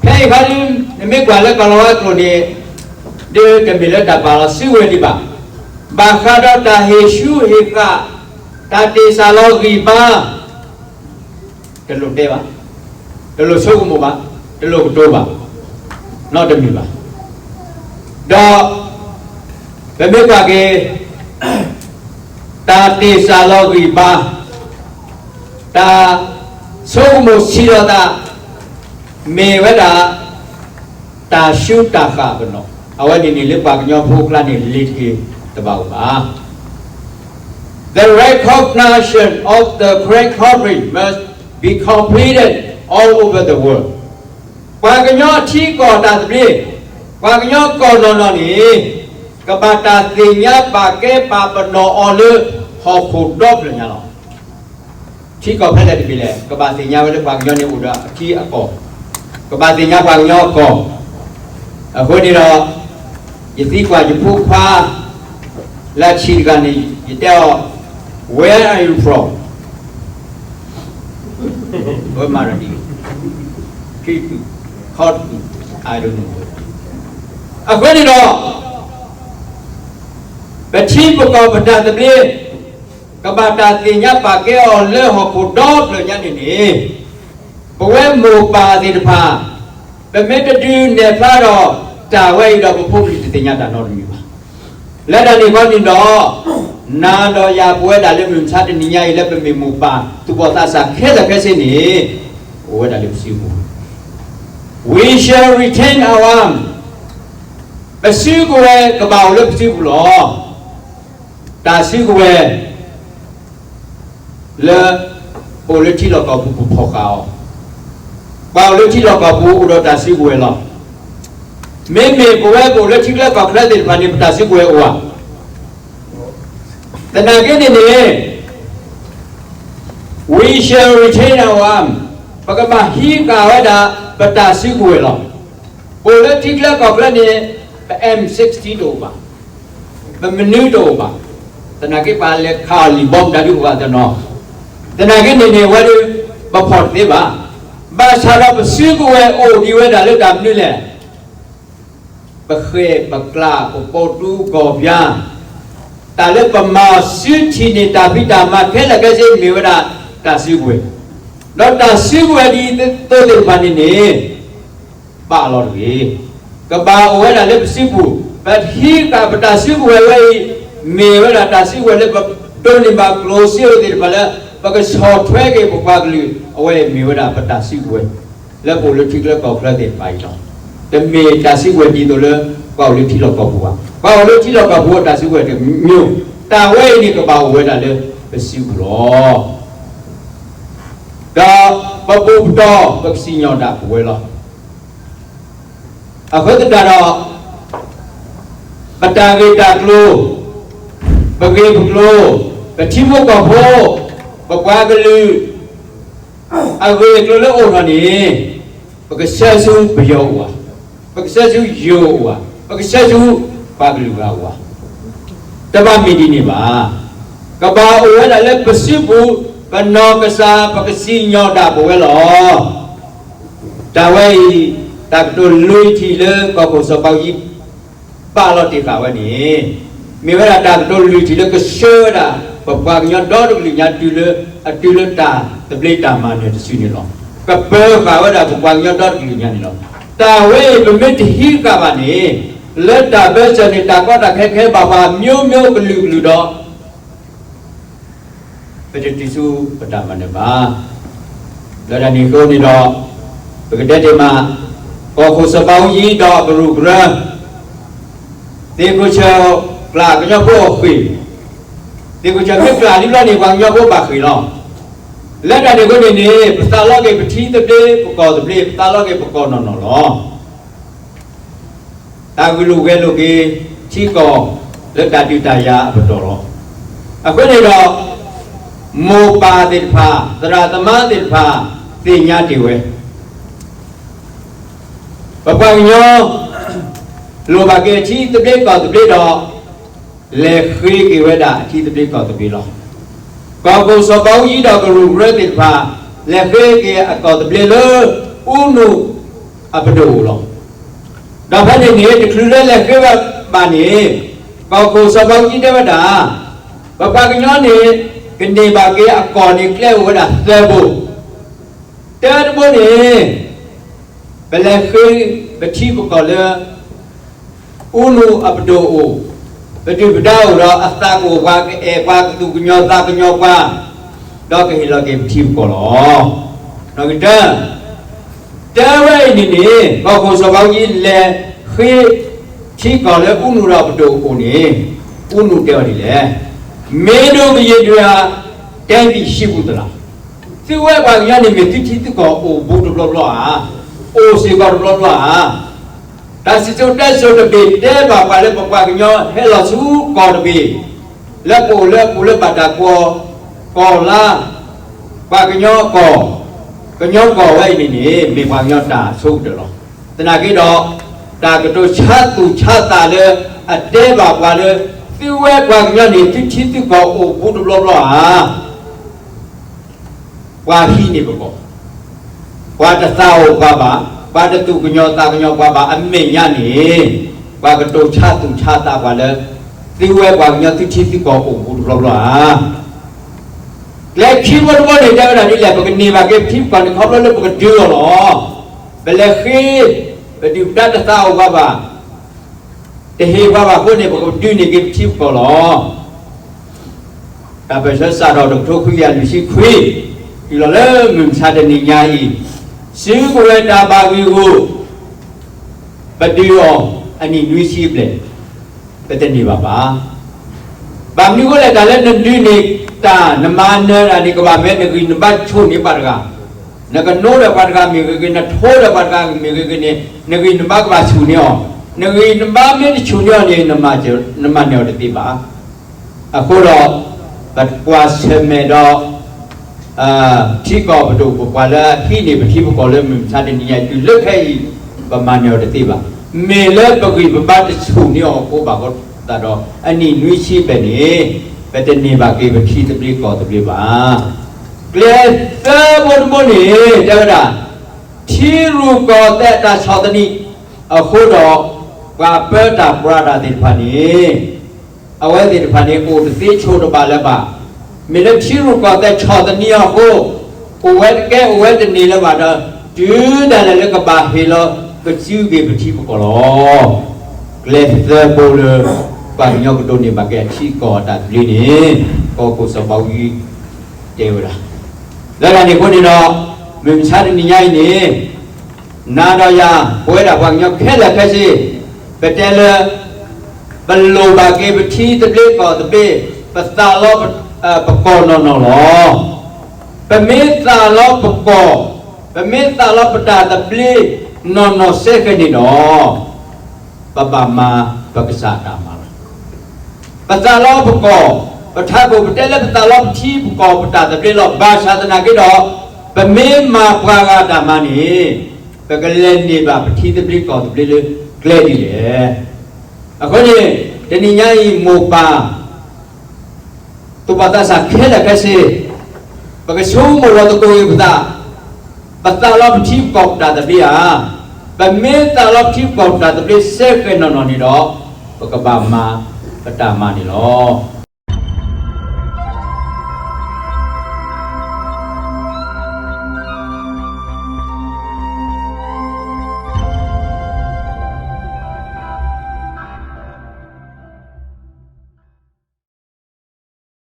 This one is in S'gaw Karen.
ဖဲအံၤခီဒု နမ့ၢ်ကွၢ်လၢကီၤလၤဝါကျိာ်န့ၣ် ဒ်တမ့ၢ်လၢတၢ်ပာ်လီၤစုကဝဲၤဒံးဘၣ်. ဘၣ်ဃးဒီးတၢ်ဟ့ၣ်ဆူၣ်ဟ့ၣ်ဃၣ်, တၢ်တ့ၢ်စၢ်လီၤဂံၢ်ဘါ တလိၣ်တဲဘၣ်, တလိၣ်ဆိကမိၣ်ဘၣ်, တလိၣ်ကတိၤဘၣ်, နီတမံၤဘၣ်. ဒီး ပမ့ၢ်ကွၢ်က့ၤ တၢ်တ့ၢ်စၢ်လီၤဂံၢ်ဘါ, တၢ်ဆိကမိၣ်ဆံးလီၤသး မ့ၢ်ဝဲဒၣ် တၢ်ဆူးတၢ်ဃၣ်ပနီၣ်, အဝဲန့ၣ်န့ၣ်လၢပှၤကညီဖိအကျါန့ၣ် လ့ၤတက့ၤတဘၣ်အိၣ်ဘၣ်. The recognition of the Karen culture must be completed all over the world. ပှၤကညီထံကီၢ်တၢ်သဘျ့, ပှၤကညီကီၢ်နီၢ်နီၢ်န့ၣ် ကဘၣ်တၢ်သ့ၣ်ညါပာ်ကဲပာ်ပနီၣ်အီၤလၢဟီၣ်ခိၣ်ဒီဖျၢၣ်ညါလီၤ. ထံကီၢ်ဖဲလဲၣ်တဘ့ၣ်လဲၣ် ကဘၣ်သ့ၣ်ညါဝဲလၢပှၤကညီန့ၣ်အိၣ်ဒီးအထံအကီၢ်, ကဘၣ်သ့ၣ်ညါပှၤကညီအကီၢ်. အဃိန့ၣ်ဒီး ယသံကွၢ်ယဖိခွါ လၢအဆံးတဂၤန့ၣ် ယတဲအီၤ, Where are you from? ဝဲမၤရၤဒံ, ခီတူ, ခီတူ, I don't know. အဃိန့ၣ်ဒီး ပထံပကီၢ်ပတၢ်သဘျ့ ကဘၣ်တၢ်သ့ၣ်ညါပာ်ကဲအီၤလၢဟီၣ်ခိၣ်ဒီဖျၢၣ်ညါန့ၣ်န့ၣ်, ပဝဲမိၢ်ပၢ်သ့ၣ်တဖၣ် ပမ့ၢ်တဒုးနဲၣ်ဖျါဒီးတၢ်ဝဲအံၤဒီး ပဖိပလံၤတသ့ၣ်ညါတၢ်နီတမံၤဘၣ်. လၢတၢ်န့ၣ်အဃိန့ၣ်ဒီး နၤဒီးယၤပဝဲဒၣ်လၢမုၢ်မဆါတနံၤညါအံၤ လၢပမ့ၢ်မိၢ်ပၢ်သူၣ်ဘီၣ်သးစၢ်ခဲလၢာ်ခဲဆ့န့ၣ် အိၣ်ဝဲဒၣ်လၢပစုပူၤ We shall retain our arm. ပစုကဝဲၤကဘၣ်အိၣ်လၢပစုပူၤလီၤ. တၢ်စုကဝဲၤ လၢ ပအိၣ်လၢထံလီၢ်ကီၢ်ပူၤ ပဖီၣ်ဃာ်အီၤ, ပှၤအိၣ်လၢထံလီၢ်ကီၢ်ပူၤအိၣ်ဒီးတၢ်စုကဝဲၤလီၤ. မ့မ့ၢ်ပဝဲပအိၣ်လၢထံချၢကီၢ်ချၢသ့ၣ်တဖၣ်န့ၣ် ပတၢ်စုကဝဲၤအိၣ်ဧါ. သနာ်က့န့ၣ်န့ၣ် we shall retain our arm. ပကဘၣ်ဟံးဃာ်ဝဲဒၣ် ပတၢ်စုကဝဲၤလီၤ. ပအိၣ်လၢထံချၢကီၢ်ချၢန့ၣ် ပ M sixteen တအိၣ်ဘၣ်, ပမနုၤတအိၣ်ဘၣ်. သနာ်က့ပှၤလဲၤခးအီၤလံာ်ဘီမတၤဒုးအိၣ်ဘၣ်တနီၤ. သနာ်က့န့ၣ်န့ၣ် အဝဲဒၣ် ပဖီၣ်တသ့ဘၣ်. ဘၣ်ဆၣ်ဒီးပစုကဝဲၤအိၣ်ဒံးဝဲဒၣ်လၢတၢ်မနုၤလဲၣ်. ပဃဲၢ်ပကျးပပိာ်တူကီၢ်ပယါ, တၢ်လၢပမၤစုထံၣ်န့ၢ်တၢ်ဖံးတၢ်မၤခဲလၢာ်ခဲဆ့ မ့ၢ်ဝဲဒၣ်တၢ်စုကဝဲၤ, ဒီးတၢ်စုကဝဲၤဒ်သိးသ့ၣ်တဖၣ်န့ၣ်န့ၣ် ပာ်လီၤတဂ့ၤ. ကဘၣ်အိၣ်ဝဲဒၣ်လၢပစုပူၤ, ပဟံးဃာ်ပတၢ်စုကဝဲၤဝဲအံၤ, မ့ၢ်ဝဲဒၣ်တၢ်စုကဝဲၤလၢပဒိးန့ၢ်ဘၣ်ကျိၣ်စ့သ့ၣ်တဖၣ်လၢ ပကဆီၣ်ထွဲက့ၤပပှၤကလုာ်, အဝဲအံၤမ့ၢ်ဝဲဒၣ်ပတၢ်စုကဝဲၤ လၢပအိၣ်လၢထံချၢကီၢ်ချၢသ့ၣ်တဖၣ်အံၤလီၤ. တမ့ၢ်တၢ်စုကဝဲၤဒ်သိးလၢ ပှၤအိၣ်လၢထံလီၢ်ကီၢ်ပူၤဘၣ်. ပှၤအိၣ်လၢထံလီၢ်ကီၢ်ပူၤအတၢ်စုကဝဲၤတမံၤ, တၢ်ဝဲအံၤန့ၣ်ကဘၣ်အိၣ်ဝဲဒၣ်လၢပစုပူၤလီၤ. ဒီးပဘူၣ်ပတီၢ် ပကစံၣ်ညီၣ်ဒၣ်ပဝဲလီၤ. အဃိသတးဒီး ပတၢ်ဂ့ၢ်တၢ်ကျိၤ, ပဂ့ၢ်ပကျိၤ, ပထံဖိကီၢ်ဖိ, ပပှၤကလုာ် အဂ့ၢ်အကျိၤလၢအိၣ်ထီၣ်န့ၣ် ပကဆှၢဆူပယီၤအိၣ်ဧါ, ပကဆှၢဆူယိၤအိၣ်ဧါ, ပကဆှၢဆူပှၤကလုာ်ဂၤအိၣ်ဧါ. တဘၣ်မ့ၢ်ဒ်န့ၣ်ဘၣ်. ကဘၣ်အိၣ်ဝဲဒၣ်လၢပစုပူၤ, ပနီၢ်ကစၢ် ပကစံၣ်ညီၣ်ဒၣ်ပဝဲလီၤ. တၢ်ဝဲအံၤ တၢ်ကတိၤလွံၢ်ထံၣ်လၢကီၢ်ခိၣ်စီၤဘးအူကၠံ ပာ်လီၤတ့ၢ်ဃာ်ဝဲန့ၣ် မ့ၢ်ဝဲဒၣ်တၢ်ကတိၤလွံၢ်ထံၣ်လၢကဆှၢဝဲဒၣ် ပပှၤကညီဒီတကလုာ်ညါတုၤလၢ အတုၤလၢတၢ်သဘျ့တၢ်မၤနၢၤတစုန့ၣ်လီၤ. ကပၢၤဃာ်ဝဲဒၣ်ပပှၤကညီဒီတကလုာ်ညါန့ၣ်လီၤ. တၢ်ဝဲအံၤပမ့ၢ်တဟံးဃာ်ဘၣ်န့ၣ် လၢတၢ်ဘၢၣ်စၢၤန့ၣ် တၢ်ကီတၢ်ခဲခဲဘၣ်ပှၤ မျိုးမျိုးကလုာ်ကလုာ်ဒီး ပတတုၤဆူပတၢ်မၤနၢၤဘၣ်. လၢတၢ်န့ၣ်အဃိန့ၣ်ဒီး ပကတဲတ့ၢ်မး ကီၢ်ခိၣ်စီၤဘးအူကၠံဒီးအကရူၢ်ကရၢ သ့ၣ်ခိၣ်ဆၢကျၢ်ကညီဖိအဃ့ၢ်, သ့ၣ်ခိၣ်ဆၢမ့ၢ်ကျၢ်လံဘျီန့ၣ် ပှၤကညီဖိဘၣ်ဃ့ၢ်လီၤ. လၢတၢ်န့ၣ်အဃိန့ၣ်န့ၣ် ပသးလီက့ၤပထံသဘျ့ ပကီၢ်သဘျ့ ပသးလီက့ၤပကီၢ်နီၢ်နီၢ်လီၤ. တၢ်ဂုာ်လိာ်ဂဲၤလိာ်က့ၤထံကီၢ်လၢတၢ်ဒုးတၢ်ယၤအပတီၢ်လီၤ. အဃိန့ၣ်ဒီး မိၢ်ပၢ်သ့ၣ်တဖၣ် သရၣ်သမါသ့ၣ်တဖၣ် သ့ၣ်ညါတ့ၢ်ဝဲ ပပှၤကညီ လိၣ်ဘၣ်က့ၤအထံသဘျ့ကီၢ်သဘျ့ဒီး လဲၤဃ့က့ၤဝဲဒၣ်အထံသဘျ့ကီၢ်သဘျ့လီၤ. ကီၢ်ခိၣ်စီၤဘးအူကၠံဒီးကရူၢ်ကရၢသ့ၣ်တဖၣ် လဲၤဃ့က့ၤအကီၢ်သဘျ့လၢ အူနူၢ် အပဒိၣ်အိၣ်လီၤ. ဒီးဖဲန့ၣ်န့ၣ် တချုးလၢလဲၤဃ့ဝဲဘၣ်န့ၣ် ကီၢ်ခိၣ်စီၤဘးအူကၠံတဲဝဲဒၣ်, ပပှၤကညီန့ၣ် ကန့ၢ်ဘၣ်က့ၤအကီၢ်န့ၣ် ကျဲအိၣ်ဝဲဒၣ်သၢဘိ, တၢတဘိန့ၣ် ပလဲၤဃ့ပထံပကီၢ်လၢ အူနူအပဒိၣ်အိၣ်, ပဒုၣ်ပဒါအိၣ်ဒီးအသးကအိၣ်ပှၤ ကအဲၣ်ပှၤ ကသူၣ်ကညီၤသးကညီၤပှၤ, ဒီးကဟ့ၣ်လီၤက့ၤပထံပကီၢ်လီၤ. နီၣ်ဂံၢ်တၢ, တဲဝဲအံၤန့ၣ်န့ၣ် ကီၢ်ခိၣ်စီၤဘးအူကၠံလဲၤဃ့ထံကီၢ်လၢအူနူဒီးပဒိၣ်အိၣ်န့ၣ်, အူနူတဲဝဲဒ်လဲၣ်, မ့ၢ်ဒိးကယံာ်ဒုးဧါတဲဘံၣ်ၡံပူၤသလၣ်, သုဝဲပှၤကညီန့ၣ်မ့ၢ်သုထံသုကီၢ်အိၣ်ဘူးတဘျီဘျီဧါ, အိၣ်စ့ၢ်ကီးတဘျီဘျီဧါ. တၢ်စံၣ်စိၤတဲစိၤတဘ့ၣ်တဲဘၣ်ပှၤလၢ ပပှၤကညီဟဲလီၤဆူကီၢ်တဘ့ၣ်, လၢပအိၣ်လၢအပူၤလၢဘၣ်တၢ်ကိး ကီၢ်လါ, ပှၤကညီကီၢ်, ကညီကီၢ်ဝဲအံၤန့ၣ်န့ၣ် မ့ၢ်ပှၤကညီတၢ်ဆိကတၢၢ်လီၤ. သနာ်က့ဒီး တၢ်ကတိၤဆါသူၣ်ဆါသးလၢ အတဲဘၣ်ပှၤလၢ သုဝဲပှၤကညီန့ၣ် သုထံသုကီၢ်အိၣ်ဘူးတဘျီဘျီဧါ ပှၤဟံးန့ၢ်ပကီၢ်, ပှၤတသးအိၣ်ပှၤဘၣ်, ပှၤတသူၣ်ကညီၤသးကညီၤပှၤဘၣ်အမဲာ်ညါန့ၣ်, ပှၤကတိၤဆါသူၣ်ဆါသးပှၤလၢ သုဝဲပှၤကညီသုထံသုကီၢ်အိၣ်ဘူးတဘျီဘျီဧါ. ကျဲခံဘိတဘိန့ၣ် တဲဝဲဒၣ်ဒ်လဲၣ်, ပကန့ၢ်ဘၣ်က့ၤပထံပကီၢ်န့ၣ် ခီဖျိလၢပကဒုးအီၤလီၤ. ပလဲၤဃ့, ပဒုၣ်ပဒါတသးအိၣ်ပှၤဘၣ်, တဟ့ၣ်ပှၤဘၣ်အဃိန့ၣ် ပကဒုးန့ၢ်က့ၤပထံပကီၢ်လီၤ. တၢ်ပၢၢ်ဆၢစးထီၣ်တကထိခွံကယၤလွံၢ်ဆံခွံ, တုၤလီၤလၢမုၢ်မဆါတနံၤညါအံၤ, စုကဝဲၤတၢ်ဘၣ်ဂံၢ်ဂူာ် ပဒုးအီၤအနံၣ်နွံဆံဘျဲၣ်, ပတန့ၢ်ဘၣ်ဘၣ်. ဘၣ်မနုၤအဃိလဲၣ်, တၢ်လၢနဒုးန့ၢ်တၢ် နမၤနၢၤတၢ်န့ၣ် ကဘၣ်မ့ၢ်နဂံၢ်နဘါဆူၣ်န့ၢ်ပှၤတဂၤ, နကနိဒီးပှၤတဂၤမ့ၢ်ဂ့ၤဂ့ၤ, နထိဒီးပှၤတဂၤမ့ၢ်ဂ့ၤဂ့ၤန့ၣ် နဂံၢ်နဘါကဘၣ်ဆူၣ်န့ၢ်အီၤ, နဂံၢ်နဘါမ့ၢ်တဆူၣ်န့ၢ်အီၤန့ၣ် နမၤနၢၤအီၤတသ့ဘၣ်. အဃိဒီး ပကွၢ်ဆၢၣ်မဲာ်ဒီး ထံကီၢ်ပဒိၣ်ပပှၢ်လၢအဟံးန့ၢ်ပထံပကီၢ်လၢမုၢ်မဆါတနံၤညါအံၤ တုၤလၢခဲအံၤ ပမၤနၢၤအီၤတသ့ဘၣ်. မ့ၢ်လၢပဂံၢ်ပဘါတဆူၣ်န့ၢ်အီၤအဃိဘၣ်ဃိသတးဒီး အနံၣ်နွံဆံဘျဲၣ်န့ၣ် ပတန့ၢ်ဘၣ်က့ၤပထံသဘျ့ကီၢ်သဘျ့ဘၣ်. ကျဲသၢဘိတဘိန့ၣ် တဲဝဲဒၣ် ထံရူၢ်ကီၢ်သဲးအတၢ်ဆီၣ်သနံးအဃိဒီး ပှၤပၢတၢ်ပြးတၢ်သ့ၣ်တဖၣ်န့ၣ် အဝဲသ့ၣ်တဖၣ်န့ၣ် အိၣ်တသ့ဆိးတဘၣ်လၢၤဘၣ်. မ့ၢ်လၢထံရူၢ်ကီၢ်သဲးဆီၣ်သနံးအီၤအဃိ အိၣ်ဝဲတကဲ အိၣ်ဝဲတန့ၢ်လၢၤဘၣ်ဒီး တုၤဒၣ်လဲာ်လၢကဘၣ်ဟ့ၣ်လီၤကစုက့ၤပထံပကီၢ်လီၤ. ကျဲသၢဘိလၢ ပှၤကညီကဒိးန့ၢ်ဘၣ်က့ၤအထံအကီၢ်အတၢ်သဘျ့န့ၣ် ကီၢ်ခိၣ်စီၤဘးအူကၠံတဲဝဲဒၣ် လၢတၢ်န့ၣ်အဃိန့ၣ်ဒီး မုၢ်မဆါတနံၤညါအံၤန့ၣ် နၤဒီးယၤ ပဝဲဒၣ်ပှၤကညီခဲလၢာ်ခဲဆ့ ပတဲလၢ ပလိၣ်ဘၣ်က့ၤပထံသဘျ့ကီၢ်သဘျ့, ပသးလီ ပကီၢ်နီၢ်နီၢ်လီၤ. ပမ့ၢ်သးလီပကီၢ်, ပမ့ၢ်သးလီပတၢ်သဘျ့နီၢ်နီၢ်စဲဃဲၤန့ၣ်ဒီး ပဘၣ်မၤပကစၢ်အတၢ်မၤလီၤ. ပသးလီပကီၢ်, ပထးခိၣ်ပတဲလၢပသးလီပထံပကီၢ်ပတၢ်သဘျ့လီၤ. ဘၣ်ဆၣ်သနာ်က့ဒီး ပမ့ၢ်မၤပှၤဂၤအတၢ်မၤန့ၣ် ပကလဲၤန့ၢ်ဘၣ်ပထံသဘျ့ကီၢ်သဘျ့လၢကျဲဒ်လဲၣ်. အဃိန့ၣ် တနံၤညါအံၤမိၢ်ပၢ် သူၣ်ဘီၣ်သးစၢ်ခဲလၢာ်ခဲဆ့ ပကဆိကမိၣ်လီၤသကိးက့ၤပသး, ပသးလီပထံပကီၢ်ပတၢ်သဘျ့ဧါ. ပမ့ၢ်သးလီပထံပကီၢ်ပတၢ်သဘျ့စဲဃဲၤနီၢ်နီၢ်န့ၣ်ဒီး ပကဘၣ်မၤပတၢ်မၤန့ၣ်လီၤ.